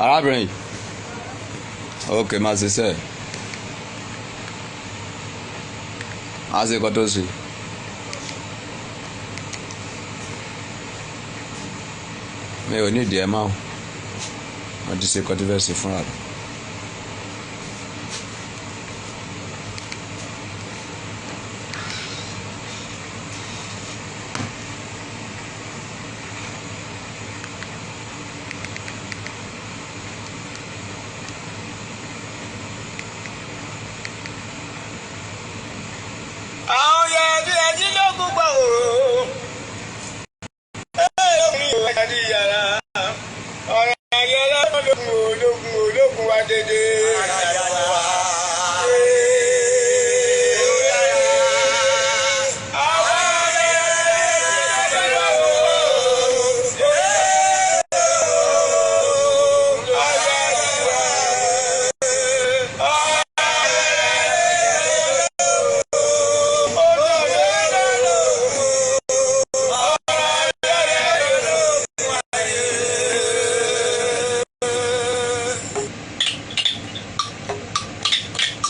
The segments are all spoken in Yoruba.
Arábìnrin, ok, máa ṣiṣẹ́, máa ṣe nǹkan tó ṣe. Mi ò ní ìdí ẹ máa wọ́n ti ṣe nǹkan tó fẹ́ ṣe fúnra rẹ̀. Àwọn yàrá ajílógún gbà ó. Ọ̀rọ̀ ayẹyẹ ológun ológun ológun wa dédé.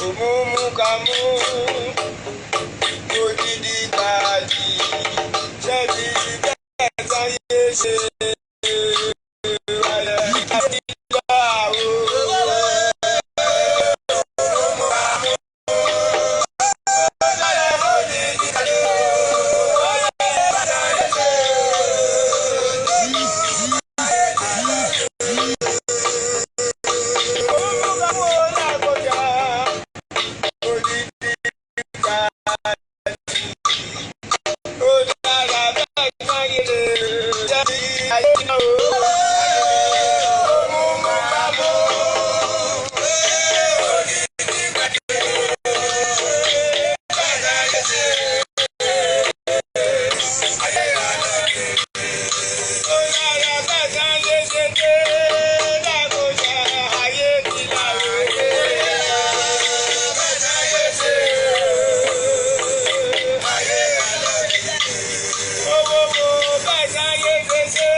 Òmùmùkàmù odidi kàdí ṣẹ́bi bẹ́ẹ̀ sáyé ṣe ayẹ àti ìgbà o. Òmùmùkàmù làkọjá odidi kàdí ó dára bẹ́ẹ̀ sáyé ṣe ṣẹ́bi ayé náà o. Òmùmùkàmù ó dára bẹ́ẹ̀ sáyé ṣe dé làkọjá ayé ti là o. Owó bẹ́ẹ̀ sáyé ṣe ṣe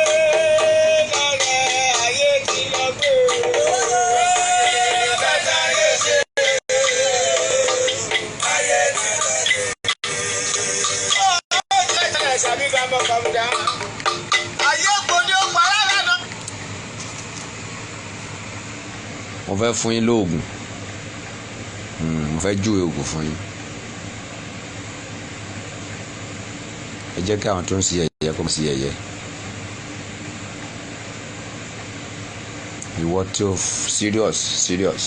lára ayé ti lọ gbé o. Bẹ́ẹ̀ sáyé ṣe ayé ti lọ gbé. Ayé kò ní ó pa rárá náà. Mo fẹ́ fún yín lóògùn. Mo fẹ́ júwe oògùn fún yín. Ẹ jẹ́ kí àwọn tó ń ṣe yẹ̀yẹ́ kó máa ṣe yẹ̀yẹ́. Ìwọ tí ó serious serious,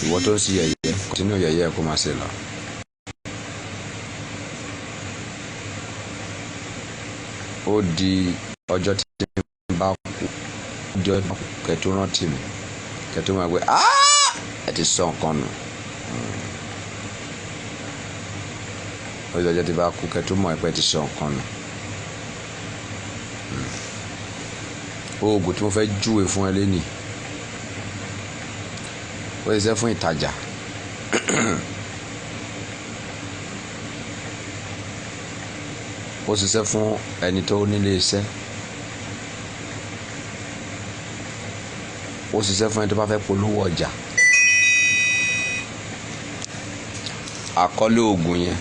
ìwọ tó ń ṣe yẹ̀yẹ́, continue yẹ̀yẹ́ kó máa ṣe lọ. Ó di ọjọ́ tí n bá kú, ó di ọjọ́ kẹ́ tó rántí mi, kẹ́ tó máa gbé, "Ah, ẹ ti sọ nǹkan nù." Ó di ọjọ́ tí bá kú kẹ́ tó mọ̀ pé ẹ ti sọ nǹkan nù. Oògùn tí mo fẹ́ júwe fún ẹ lénìí, ó ṣiṣẹ́ fún ìtajà, ó ṣiṣẹ́ fún ẹni tó nílé iṣẹ́, ó ṣiṣẹ́ fún ẹni tó bá fẹ́ polówó ọjà. Àkọlé oògùn yẹn,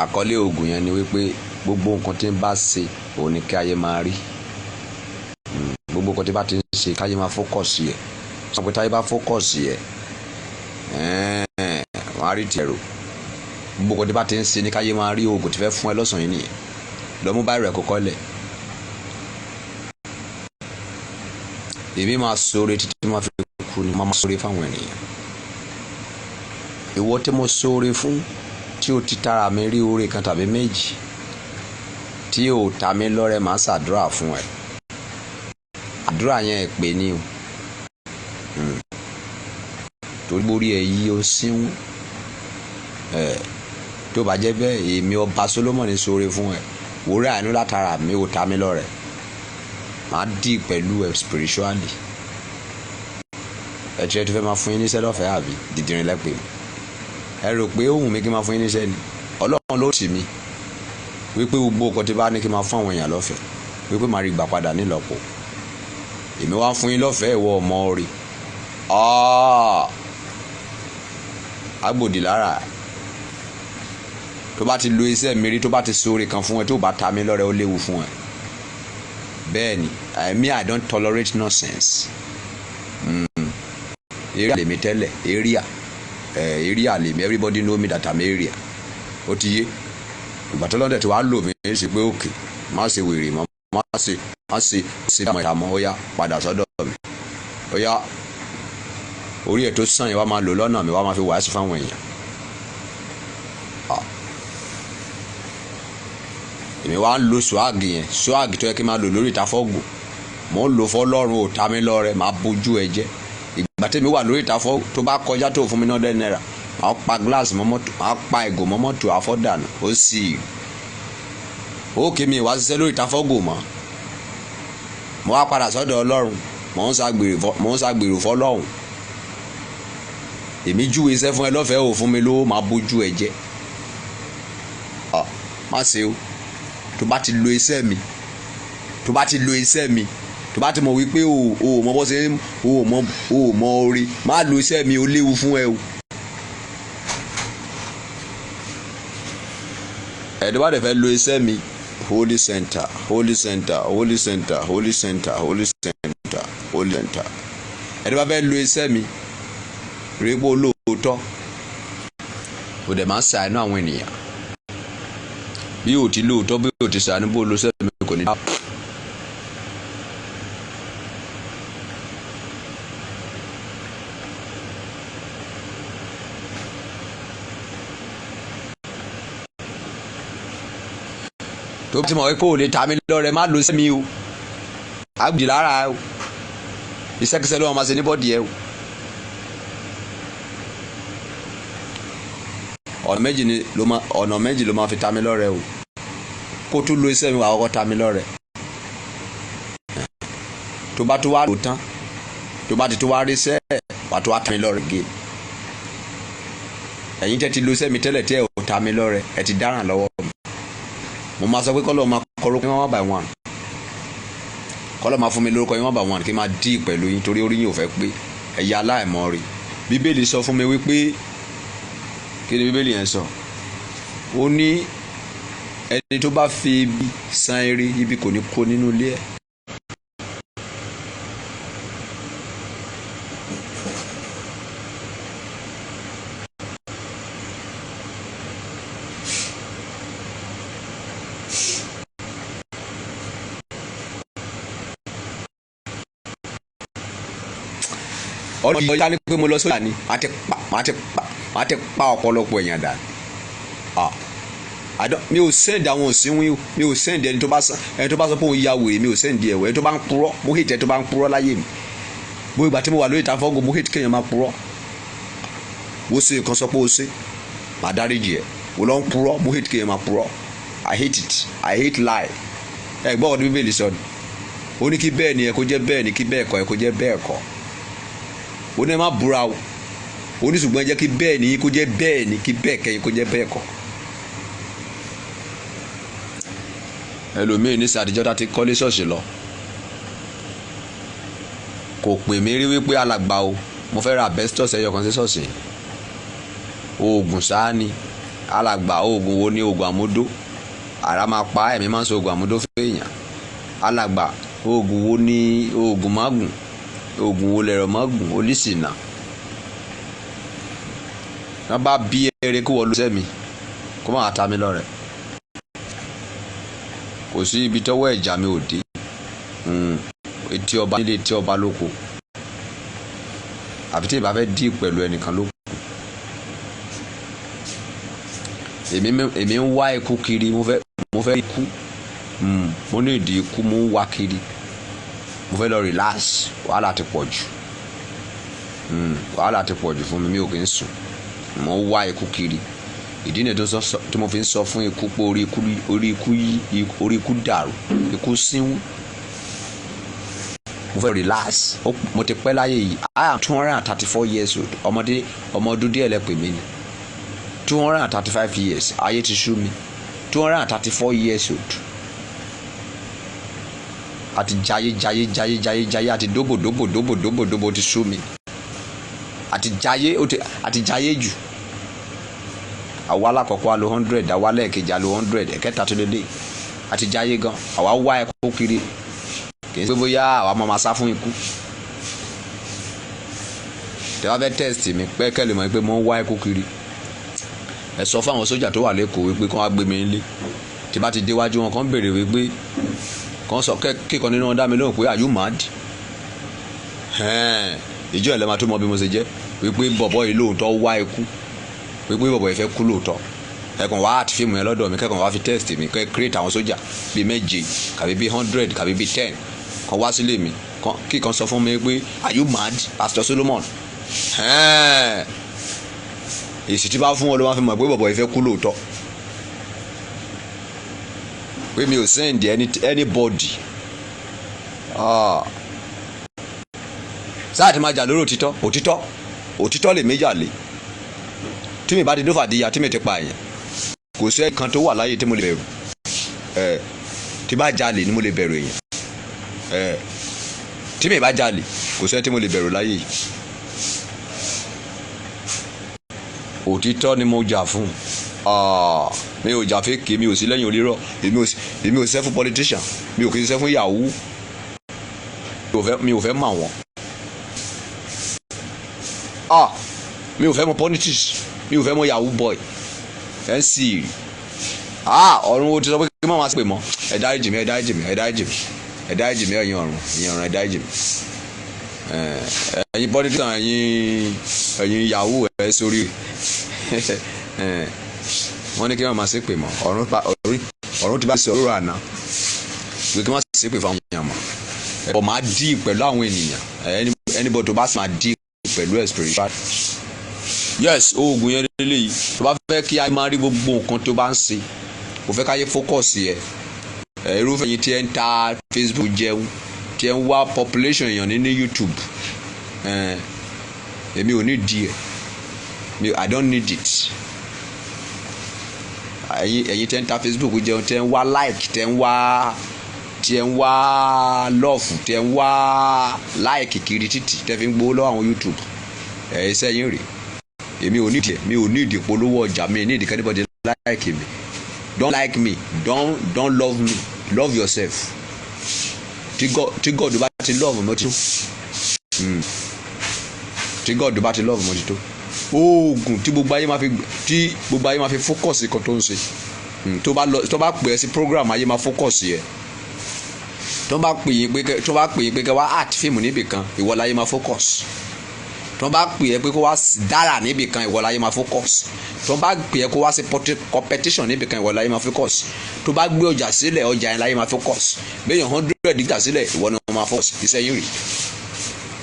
àkọlé oògùn yẹn ni wípé gbogbo nǹkan tí ń bá ṣe òun ni kí ayé máa rí. Gbogbo nǹkan tí bá ti ń ṣe káyé máa focus ẹ̀. Sọ pé táyé bá focus ẹ̀, wọ́n á rí tiẹ̀ rò. Gbogbo nǹkan tí bá ti ń ṣe ni káyé máa rí. Oògùn tí fẹ́ fún ẹ lọ́sàn-án yìí nìyẹn. Lọ mú báyìí rẹ̀ kó kọ́lẹ̀. Èmi máa sóore títí máa fi kú ni máa sóore fáwọn ènìyàn. Ìwọ tí mo sóore fún, tí o ti tara mi rí oore kan tàbí méjì, tí o ta mi lọ́rẹ, máa ṣàdúrà fún ẹ. Àdúrà yẹn èpè ni o. Torí borí ẹ yí o sínwó ẹ. Tó bá jẹ́ bẹ́ẹ̀, èmi ọba Solomoni sóore fún ẹ, wòórẹ́ àánú látara mi, ò ta mi lọ́rẹ, màá dì pẹ̀lú ẹ spiritually. Ẹ tí ẹ ti fẹ́ máa fún yín níṣẹ́ lọ́fẹ̀ẹ́ àbí dídìrín lẹ́pẹ́ mi. Ẹ rò pé ó wù mí kí n máa fún yín níṣẹ́ ni? Ọlọ́run ló tì mí wípé gbogbo ọkọ̀ tí bá ní kí n máa fún àwọn èèyàn lọ́fẹ̀ẹ́, wípé màá rí gbà padà nílọ́po. Èmi wá fún yín lọ́fẹ̀ẹ́, ìwọ ọmọ rí agbòdì lára. Tó bá ti lo iṣẹ́ mi rí, tó bá ti sóore kan fún ẹ, tó bá ta mí lọ́rẹ, ó léwu fún ẹ. Bẹ́ẹ̀ ni, me, I don't tolerate nonsense. Area lèmi tẹ́lẹ̀, area, area lèmi. Everybody know me that I'm area. Ó ti yé. Ìgbà tó lọ́dẹ̀ tí wàá lò mí ṣe pé òkè má ṣe wèrè mọ́, má ṣe ọmọ ìta mọ́. Ó yá, padà sọ́dọ̀ mi. Ó yá, orí ẹ̀ tó sàn yẹn, wá máa lò lọ́nà mi, wá máa fi wàásù fáwọn èèyàn. Èmi wá ń lo swag yẹn, swag tó yẹ kí n máa lò lórí ìtafọ́gù, mò ń lò fọlọ́run. Ò ta mí lọ́rẹ, máa bójú ẹ jẹ́. Ìgbà tẹ́mi wà lórí ìtafọ́, tó bá kọjá tó fún mi náà ₦100, máa pa glass mọ́ mọ́tò, máa pa ìgò mọ́ mọ́tò àfọ́dànù. Ó sì ó kí mi wá ṣiṣẹ́ lórí ìtafọ́gù mọ́. Mo wá padà sọ́dọ̀ Ọlọ́run, mò ń ṣàgbèrò fọlọ́run. Èmi júwe iṣẹ́ fún ẹ lọ́fẹ̀ẹ́, ò fún mi lówó, máa bójú ẹ jẹ́. Má ṣe o. Tó bá ti lo iṣẹ́ mi, tó bá ti lo iṣẹ́ mi, tó bá ti mọ̀ wípé o ò mọ bó ṣe ń o ò mọ orí, má lo iṣẹ́ mi, ó léwu fún ẹ o. Ẹ̀dọ́ bá dẹ̀ fẹ́ lo iṣẹ́ mi, holy center, holy center, holy center, holy center, holy center, holy center. Ẹ̀dọ́ bá fẹ́ lo iṣẹ́ mi, rí pé olóòótọ́, o dẹ̀ máa ń ṣàánú àwọn ènìyàn. Bí o ti lóòótọ́, bí o ti ṣàánú, bó lo iṣẹ́ mi, kò ní. Tó ti mọ̀ pé o lè ta mí lọ́rẹ, má lo iṣẹ́ mi o. Àgbèjì lára o, iṣẹ́kíṣẹ́ ló máa ṣe ní body ẹ o. Ọ̀nà méjì ni ló máa, ọ̀nà méjì ló máa fi ta mí lọ́rẹ o. Kó tún lo iṣẹ́ mi, wà kọ́kọ́ ta mí lọ́rẹ. Tó bá tó wá lò tán, tó bá ti tó wá rí iṣẹ́, wà tó wá ta mí lọ́rẹ gé. Ẹ̀yin tẹ́ ti lo iṣẹ́ mi tẹ́lẹ̀ tí ẹ ò ta mí lọ́rẹ, ẹ ti dáràn lọ́wọ́ mi. Mo máa sọ pé kọ́lọ́ máa kọ orúkọ yín one by one, kọ́lọ́ máa fún mi lórúkọ yín one by one, kí n máa dí pẹ̀lú yín, torí orí yín ò fẹ́ pé ẹ̀yà aláìmọ́ rí. Bíbélì sọ fún mi wípé, kí ni Bíbélì yẹn sọ? Ó ní ẹni tó bá fi ibi san ire, ibi kò ní kó nínú ilé ẹ̀. Ọlọ́run yìí ní pé mo lọ sójà ni, màá ti pa ọ̀pọ̀lọpọ̀ èèyàn dànù. Mi ò send àwọn òsínwín, mi ò send ẹni tó bá sọ pé òun ya wèrè, mi ò send ẹ̀wọ̀. Ẹni tó bá ń purọ́, mo hate ẹni tó bá ń purọ́ láyé mi. Bó ìgbà tí mo wà lórí ìtafọ́gò, mo hate kéèyàn máa purọ́. Wo ṣe nǹkan, sọ pé o ṣe, màá dáríjì ẹ̀. Wò lọ ń purọ́, mo hate kéèyàn máa purọ́. I hate it, I hate lie. Ẹ gbọ́ ọdún, Bíbélì sọ ni, ó ní kí bẹ́ẹ̀ ni ẹ kó jẹ́ bẹ́ẹ̀ ni, kí bẹ́ẹ̀ kọ́ ẹ kó jẹ́ bẹ́ẹ̀ kọ́. Ó ní ẹ má búra o. Ó ní ṣùgbọ́n ẹ jẹ́ kí bẹ́ẹ̀ ni kó jẹ́ bẹ́ẹ̀ ni, kí bẹ́ẹ̀ kẹ́yìn kó jẹ́ bẹ́ẹ̀ kọ́. Ẹlòmíín ní sàdíjọ́ tá ti kọ́lé ṣọ́ọ̀ṣì lọ, kò pè mí rí wípé, "Alàgbà o, mo fẹ́ ra asbestos ẹyọ kan sí ṣọ́ọ̀ṣì." Oògùn sáà ni. "Alàgbà, oògùn wo ni?" Oògùn àmúdó àrà máa pa ẹ̀mí, máa ń sọ oògùn àmúdó fèèyàn. "Alàgbà, oògùn wo ni oògùn mágùn? Oògùn wo lẹ̀rọ mágùn olùsìnà?" Wọ́n bá bí eré kó wọ́n lu sẹ́mi, kó máa ta mí lọ́rẹ̀. Kò sí ibi tọ́wọ́ ẹ̀já mi ò dé. Etí ọba nílé, etí ọba lóko, àfi tí ìbá fẹ́ dí pẹ̀lú ẹnìkan ló kù. Èmi ń wá ikú kiri. Mo fẹ́ ikú. Mo ní ìdí ikú, mo ń wá kiri. Mo fẹ́ lọ relax. Wàhálà ti pọ̀ jù, wàhálà ti pọ̀ jù fún mi. Mi ò kì í sùn. Mo ń wá ikú kiri. Ìdí nìyẹn tí mo fi ń sọ fún ikú pé orí ikú, orí ikú yí, orí ikú dàrú, ikú sínwó. Mo fẹ́ relax. Mo ti pẹ́ láyé yìí. I am 234 years old. Ọmọdé, ọmọ ọdún díẹ̀ lẹ pè mí ni. 235 years, ayé ti sú mi. 234 years old, àti jayé jayé jayé jayé jayé, àti dóbò dóbò dóbò dóbò dóbò, ti sú mi. Àti jayé, ó ti àti jayé jù. Àwa alákọ̀ọ́kọ́ a lo 100, àwa lẹ́ẹ̀kejì a lo 100, ẹ̀kẹta tó dédé àti jayé gan. Àwa wá ẹ̀kọ́ kiri, kì í ṣe pé bóyá àwa máa ma sá fún ikú. Tẹ́ bá fẹ́ test mi pé kẹ́ lè mọ̀ pé mo ń wá ikú kiri, ẹ sọ fún àwọn sójà tó wà lẹ́kọ̀ọ́ wípé kí wọ́n wá gbé mi nílé. Tí bá ti déwájú wọn, kàn béèrè wípé, kàn sọ kíkan nínú wọn dá mi lóhùn pé, "Are you mad?" Ìjọ ẹ̀ lẹ́ máa tó mọ bí mo ṣe jẹ́, wípé bọ̀bọ̀ yìí lóòótọ́ wá ikú, wípé bọ̀bọ̀ yìí fẹ́ kú lóòótọ́. Ẹ̀kàn wá àti fíìmù yẹn lọ́dọ̀ mi, kẹ́kàn wá fi test mi, kẹ́ create àwọn sójà bíi méje kàbí bíi 100 kàbí bíi 10 kan wá sílé mi, kíkan sọ fún mi pé, "Are you mad, Pastor Solomon?" Èsì tí bá fún wọn ló máa fi mọ̀ pé bọ̀bọ̀ yìí fẹ́ kú lóòótọ́, pé mi ò send anybody. Ah. Sáà tí máa jà lórí òtítọ́, òtítọ́, òtítọ́ lè méjà lé. Tí mi bá ti dófàdíyà, tí mi ti pa èèyàn, kò sí ẹ̀kan tó wà láyé tí mo lè bẹ̀rù ẹ̀. Tí bá jalè ni mo lè bẹ̀rù èèyàn ẹ̀. Tí mi bá jalè, kò sí ẹ̀ tí mo lè bẹ̀rù láyé yìí. Òtítọ́ ni mo jà fún. Ah, mi ò jà fake, mi ò sí lẹ́yìn onírọ́, èmi ò ṣiṣẹ́ fún politician, mi ò kì í ṣiṣẹ́ fún yahoo, mi ò fẹ́ mọ̀ wọ́n. Ah, mi ò fẹ́ mọ̀ politics, mi ò fẹ́ mọ̀ yahoo boy ẹ̀ ń sì rí. Ah, ọ̀run wo ti sọ pé kí má máa pè mọ́. Ẹ dáríjì mi, ẹ dáríjì mi, ẹ dáríjì mi, ẹ dáríjì mi, ẹ̀yin ọ̀run, ẹ̀yin ọ̀run, ẹ dáríjì mi. Ẹ̀yin politician, ẹ̀yin yahoo, ẹ̀ sórí wọ́n ní kí wọ́n máa ṣépè mọ́. Ọ̀run ti bá sọ ọ̀rọ̀ àná pé kí wọ́n ṣépè fáwọn èèyàn mọ́. Ẹ̀ máa dí pẹ̀lú àwọn ènìyàn. Anybody tó bá sì máa dí pẹ̀lú ẹ̀ spiritual. Yes, oògùn yẹn lélẹ́yìí. Tó bá fẹ́ kí a máa rí gbogbo nǹkan tó bá ń ṣe, kò fẹ́ káyé focus ẹ̀. Irúfẹ́ yìí tí ẹ ń ta Facebook jẹun, tí ẹ ń wá population èèyàn ní YouTube, èmi ò ní di ẹ̀. I don't need it. Ẹ̀yin tẹ́ ń ta Facebook jẹun, tẹ́ ń wá like, tẹ́ ń wá love, tẹ́ ń wá like kiri títì, tẹ́ fi ń gbowó lọ́wọ́ àwọn YouTube, ẹ̀ iṣẹ́ yín rèé. Èmi ò nídìí ẹ̀. Mi ò nídìí polówó ọjà mi, nídìí anybody like me. Don't like me, don't love me, love yourself. Tí God bá ti love mi, ó ti tó. Tí God bá ti love mi, ó ti tó. Oògùn tí gbogbo ayé máa fi focus kan tó ń ṣe. Tó bá lọ, tó bá pè é sí program, ayé máa focus yẹ. Tó bá pè yín pé kẹ́ wá act fíìmù níbì kan, ìwọ láyé máa focus. Tó bá pè é pé kó wá dára níbì kan, ìwọ láyé máa focus. Tó bá pè é kó wá sí competition níbì kan, ìwọ láyé máa focus. Tó bá gbé ọjà sílẹ̀, ọjà yẹn láyé máa focus. Béèyàn 100 gbà sílẹ̀, ìwọ ni wọ́n máa focus. Iṣẹ́ yín rè.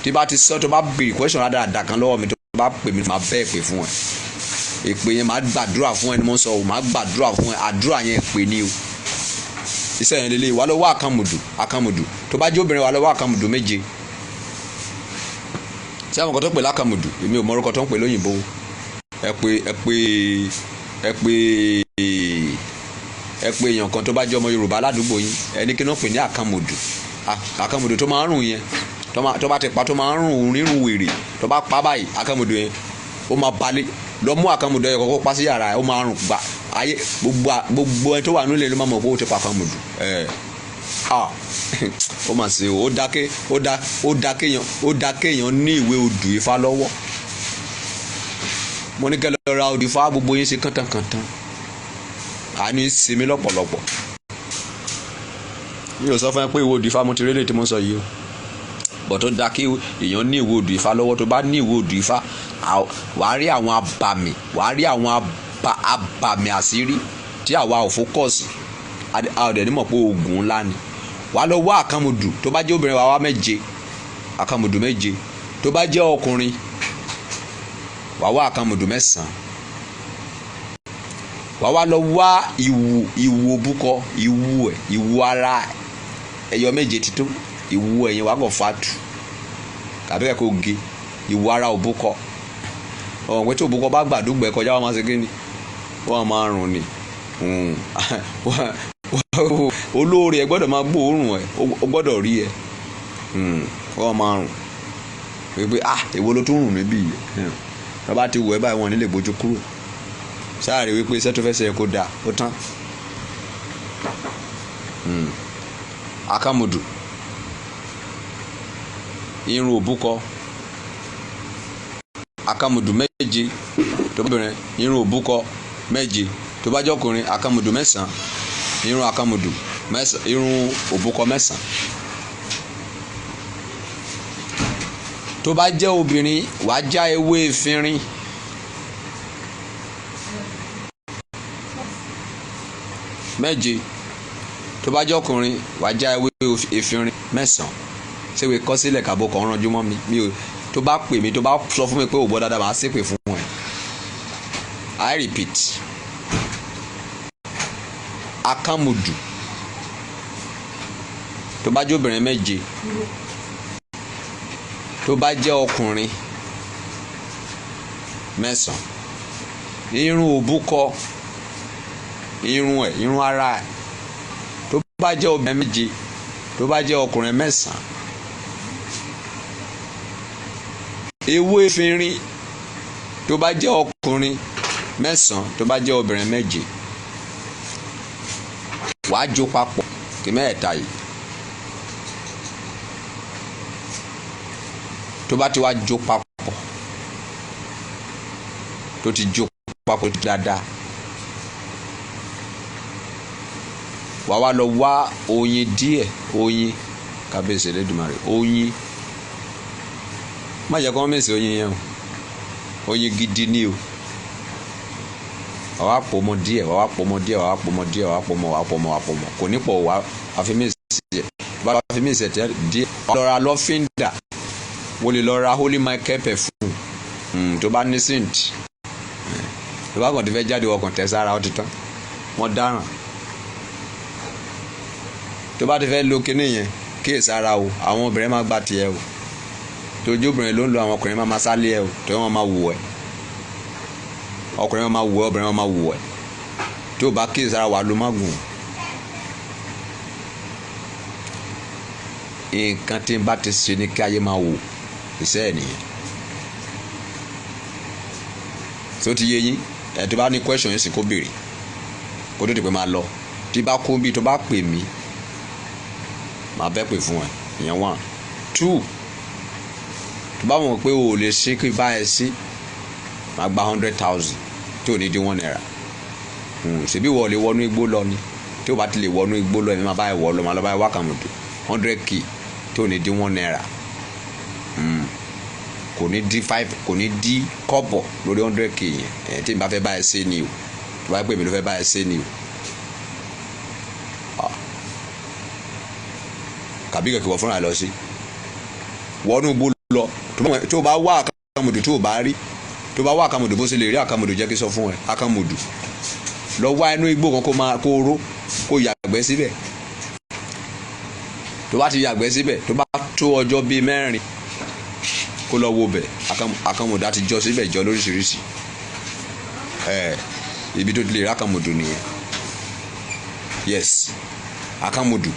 Tí bá ti sọ, tó bá béèrè question rádaràda kan lọ́wọ́ mi, tó bá pè mí, máa bẹ́ẹ̀ pè fún ẹ. Èpè yẹn, máa gbàdúrà fún ẹ ni mo ń sọ o. Máa gbàdúrà fún ẹ. Àdúrà yẹn èpè ni o. Iṣẹ́ yẹn lélẹ́yìí. Wà lọ́wọ́ àkànmùdù, àkànmùdù. Tó bá jẹ́ obìnrin, wà lọ́wọ́ àkànmùdù méje. Tí àwọn kan tó pè lákàmùdù, èmi ò mọ orúkọ tó ń pè lóyìnbó. Ẹ pè èèyàn kan tó bá jẹ́ ọmọ Yorùbá aládùúgbò yín, ẹni kí ló ń pè ní àkàmùdù. Àkàmùdù tó máa ń rùn yẹn, tó bá ti pa, tó máa ń rùn rírùn wèrè, tó bá pa báyìí, àkàmùdù yẹn ó máa balẹ̀. Lọ mú àkàmùdù yẹn kọ́kọ́ pa sí yàrá ẹ̀, ó máa rùn gbà ayé. Gbogbo ẹni tó wà nílé ló máa mọ̀ pé ó ti pa àkàmùdù ẹ̀. Ah, ó mà ṣe o. Ó dáké, ó dá kéèyàn ní ìwé odù Ifá lọ́wọ́. Mo ní kẹ́ lọ ra odù Ifá, gbogbo yín ṣe kàntànkàntàn. Àánú ń ṣe mí lọ́pọ̀lọpọ̀. Mi ò sọ fún ẹ pé ìwé odù Ifá mo ti rí lè tí mo sọ yìí o, bọ̀ tó dá kí èèyàn ní ìwé odù Ifá lọ́wọ́. Tó bá ní ìwé odù Ifá, wàá rí àwọn abàmì, wàá rí àwọn abàmì àṣírí tí àwa ò focus. A ò dẹ̀ ní mọ̀ pé oògùn ńlá ni. Wàá lọ wá àkànmùdù. Tó bá jẹ́ obìnrin, wàá wá méje, àkànmùdù méje. Tó bá jẹ́ ọkùnrin, wàá wá àkànmùdù 9. Wàá wá lọ wá ìwù, ìwù òbúkọ, ìwù ẹ̀, ìwù ara ẹyọ méje tító. Ìwù ẹ̀yìn wàá kàn fàtù tàbí kẹ́kọ̀ọ́ ge ìwù ara òbúkọ. Ọ̀hún pé tí òbúkọ bá gbàdúgbẹ̀ kọjá, wọ́n máa ṣe kí ni? Wọ́n máa rùn ni. Olóore ẹ gbọ́dọ̀ máa gbóòórùn ẹ, ó gbọ́dọ̀ rí ẹ. Wọ́n máa rùn wípé ah, èwo ló tún rùn níbí yìí? Tó bá ti wù ẹ́ báyìí, wọn ò ní lè gbójú kúrò. Sáà rí wípé iṣẹ́ tó fẹ́ ṣe kó dáa, ó tán. Akámudù, irun òbúkọ, akámudù 7 tó bá bìnrin, irun òbúkọ 7 tó bá jọkùnrin, akámudù 9, irun akámudù 9, irun òbúkọ 9. Tó bá jẹ́ obìnrin, wàá já ewé efinrin 7. Tó bá jẹ́ ọkùnrin, wàá já ewé efinrin 9. Ṣé ìwé kọ́ sílẹ̀ kàbó kan ránjú mọ́ mi? Mi ò, tó bá pè mí, tó bá sọ fún mi pé ò gbọ́ dáadáa, màá ṣépè fún ẹ. I repeat, akámudù tó bá jẹ́ obìnrin 7, tó bá jẹ́ ọkùnrin 9, irun òbúkọ, irun ẹ̀, irun ara ẹ̀, tó bá jẹ́ obìnrin 7, tó bá jẹ́ ọkùnrin 9, ewé efinrin tó bá jẹ́ ọkùnrin 9, tó bá jẹ́ obìnrin 7, wàá jó papọ̀ kí mẹ́ẹ̀ta yìí. Tó bá ti wá jó papọ̀, tó ti jó papọ̀ dáadáa, wàá wá lọ wá oyin díẹ̀, oyin kábíyèsí Elédùmarè, oyin. Má jẹ́ kó wọ́n mèsì oyin yẹn o, oyin gidi ni o. Wàá wá pò mọ́ díẹ̀, wàá wá pò mọ́ díẹ̀, wàá wá pò mọ́ díẹ̀, wàá pò mọ́, wàá pò mọ́, wàá pò mọ́. Kò ní pọ̀, wàá fi mèsì ẹ̀. Bá fi mèsì ẹ̀ díẹ̀, wàá lọ ra lọ́fíńdà, wọ́n lè lọ ra Holy Michael perfume tó bá ní scent. Tó bá kàn ti fẹ́ jáde, ọkàn tẹ̀ sára, ó ti tán. Wọ́n dáràn. Tó bá ti fẹ́ lo kinní yẹn, kíyèsára o, àwọn obìnrin máa gba tiẹ̀ o. Tójú obìnrin ló ń lo, àwọn ọkùnrin máa ma sálé ẹ o, tó wọ́n máa wù ẹ́. Ọkùnrin máa wù ẹ́, obìnrin máa wù ẹ́. Tó bá kíyèsára, wà ló má gùn. Nǹkan tí n bá ti ṣe ni kí ayé máa wò, iṣẹ́ ẹ̀ nìyẹn. Tó ti yé yín? Ẹ̀ tó bá ní question yín sì kó béèrè kó tó di pé máa lọ. Tí bá kú bí tó bá pè mí, màá bẹ́ pè fún ẹ. Ìyẹn 1, 2. Tó bá mọ̀ pé o ò lè ṣe kí bá ẹ sí, màá gba 100,000 tí ò ní dín ₦1. Ṣebí wọ́n lè wọnú igbó lọ ni? Tí o bá ti lè wọnú igbó lọ, èmi máa bá ẹ wọ̀ lọ, máa lọ bá ẹ wá kàmùdù 100K tí ò ní dín ₦1. Kò ní dín 5, kò ní dín kọ́bọ̀ lórí 100K yẹn. Ẹ̀ tí n bá fẹ́ bá ẹ ṣe ni o. Tó bá pè mí ló fẹ́ bá ẹ ṣe ni o. Kàbí kẹ̀kẹ́ wọ fúnra ẹ lọ sí. Wọnú igbó lọ. Tó bá wá àkàmùdù tó bá rí, tó bá wá àkàmùdù bó ṣe lè rí àkàmùdù, jẹ́ kí sọ fún ẹ. Àkàmùdù, lọ wá inú igbó kan, kó máa kó ró, kó yàgbẹ́ síbẹ̀. Tó bá ti yàgbẹ́ síbẹ̀, tó bá tó ọjọ́ bíi 4, kó lọ wo bẹ̀, àkàmùdù á ti jọ síbẹ̀, jọ lóríṣiríṣi. Ẹ ibi tó ti lè rí àkàmùdù nìyẹn. Yes, àkàmùdù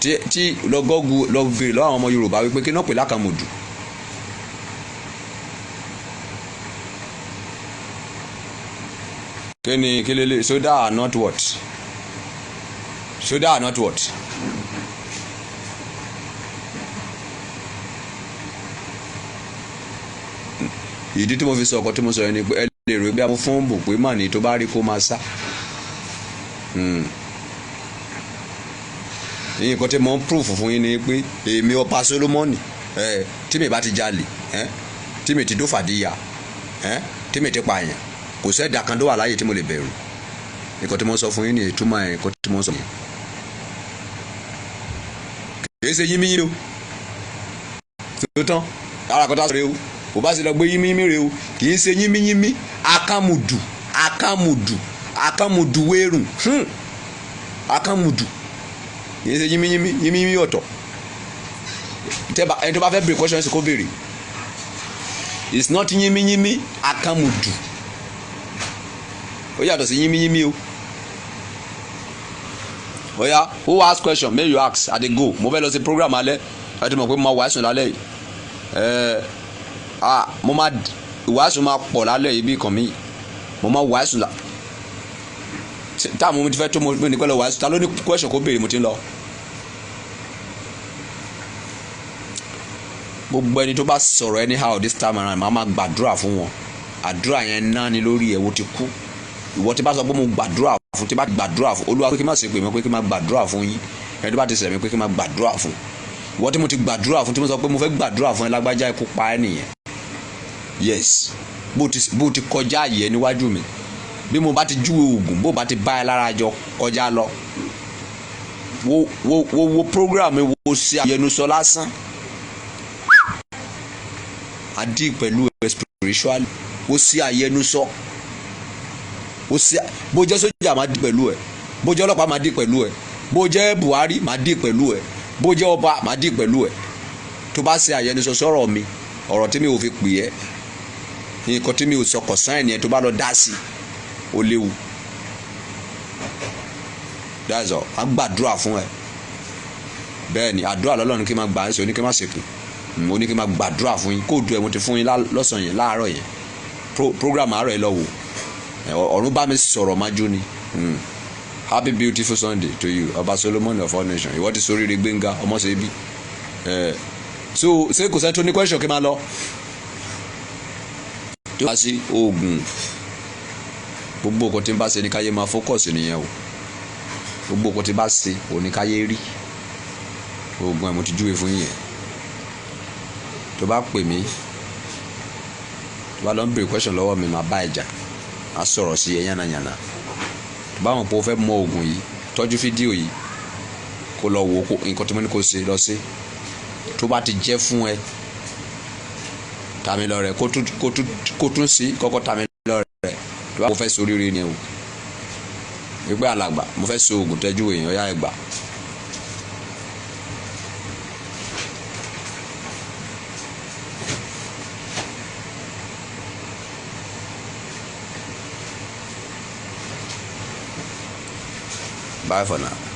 tí lọ gọ́gù, lọ béèrè lọ́wọ́ àwọn ọmọ Yorùbá wípé kí náà pè lákàmùdù. Kí ni kí lélẹ̀? Soda are not what? Soda are not what? Ìdí tí mo fi sọ ọkọ tí mo sọ yẹn ni pé ẹ lè rò pé a fún bò pé mà ní tó bá rí kó máa sá. Nǹkan tí mo ń proof fún yín ni pé èmi ọba Solomoni, tí mi bá ti jalè, tí mi ti dó fàdíyà, tí mi ti pààyàn, kò sẹ́dá kan tó wà láyé tí mo lè bẹ̀rù. Nǹkan tí mo sọ fún yín ni ìtumọ̀ ẹ̀, nǹkan tí mo sọ yẹn. Kì í ṣe yínmíyín o. Tó tán ara kan tá a sọ rè o, kò bá ṣe lọ gbé yínmíyínmí rè o. Kì í ṣe yínmíyínmí, akámudù, akámudù, akámudù wérùn, akámudù. Kì í ṣe yínmíyínmí, yínmíyínmí ọ̀tọ̀. Ẹni tó bá fẹ́ béèrè question ṣe kó béèrè. It's not yínmíyínmí, akámudù. Ó yàtọ̀ sí yínmíyínmí o. Oya, who ask question? May you ask. I dey go. Mo fẹ́ lọ sí program alẹ́. Ẹ ti mọ̀ pé mo máa wàásù lálẹ́ yìí. Ẹ ah mo máa wàásù máa pọ̀ lálẹ́ yìí bí kàn mí. Mo máa wàásù la. Táàmù mi ti fẹ́ tó mo ní pẹ́ lọ wàásù. Ta ló ní question kó béèrè mo ti ń lọ. Gbogbo ẹni tó bá sọ̀rọ̀ anyhow this time around, màá máa gbàdúrà fún wọn. Àdúrà yẹn náà ni lórí ẹ̀ wo ti kú. Ìwọ tí bá sọ pé mo gbàdúrà fún, tí bá gbàdúrà fún Olúwa pé kí n má ṣe pè mí, pé kí n má gbàdúrà fún yín, ẹni tó bá ti ṣẹ̀ mí pé kí n má gbàdúrà fún. Ìwọ tí mo ti gbàdúrà fún, tí mo sọ pé mo fẹ́ gbàdúrà fún ẹ lágbájá, ikú pa ẹ́ nìyẹn. Yes, bó ti kọjá àyè ẹ níwájú mi, bí mo bá ti júwe oògùn, bó bá ti bá ẹ lára jọ kọjá lọ. Wo wo wo wo program mi, wo ṣe àyẹnusọ lásán àdí pẹ̀lú ẹ spiritual. Wo ṣe àyẹnusọ, ó sí. Bó jẹ́ sójà, máa dí pẹ̀lú ẹ̀. Bó jẹ́ ọlọ́pàá, máa dí pẹ̀lú ẹ̀. Bó jẹ́ Buhari, máa dí pẹ̀lú ẹ̀. Bó jẹ́ ọba, máa dí pẹ̀lú ẹ̀. Tó bá ṣe àyẹnusọ sọ̀rọ̀ mi, ọ̀rọ̀ tí mi ò fi pè ẹ́, nǹkan tí mi ò sọkọ̀ sáyẹn nìyẹn. Tó bá lọ dá sí, ó léwu. That's all. A gbàdúrà fún ẹ. Bẹ́ẹ̀ ni, àdúrà lọ́lọ́run kí n máa gbà ẹ́ sọ ní kí n má ṣèpè. Mo ní kí n máa gbàdúrà fún yín. Kóòdù ẹ̀ mo ti fún yín lọ́sàn-án yẹn, láàárọ̀ yẹn, program àárọ̀ yẹn lọ wò. Ọ̀run bá mi sọ̀rọ̀ májú ni. Happy beautiful Sunday to you, Ọba Solomon of all nations. Ìwọ ti sóríire. Gbẹ̀ngà ọmọṣẹ́bí. So ṣé kò sẹ́ni tó ní question kí n máa lọ? Tó bá sí oògùn, gbogbo nǹkan tí n bá ṣe ní káyé máa focus nìyẹn o. Gbogbo nǹkan tí n bá ṣe òní káyé rí. Oògùn ẹ̀ mo ti júwe fún yín yẹn. Tó bá pè mí, tó bá lọ ń béèrè question lọ́wọ́ mi, máa bá ẹ jà, máa sọ̀rọ̀ sí ẹ yánnayànna. Tó bá wọn pé o fẹ́ mọ oògùn yìí, tọ́jú fídíò yìí, kó lọ wò ó. Nǹkan tí mo ní kó ṣe lọ sí, tó bá ti jẹ́ fún ẹ, tàmí lọ rẹ, kó tún sí kọ́kọ́ tàmí lọ rẹ. Tó bá mo fẹ́ soríire ni o, wípé alàgbà, mo fẹ́ so oògùn tẹ́jú èèyàn yá ẹ gbà. Bye for now.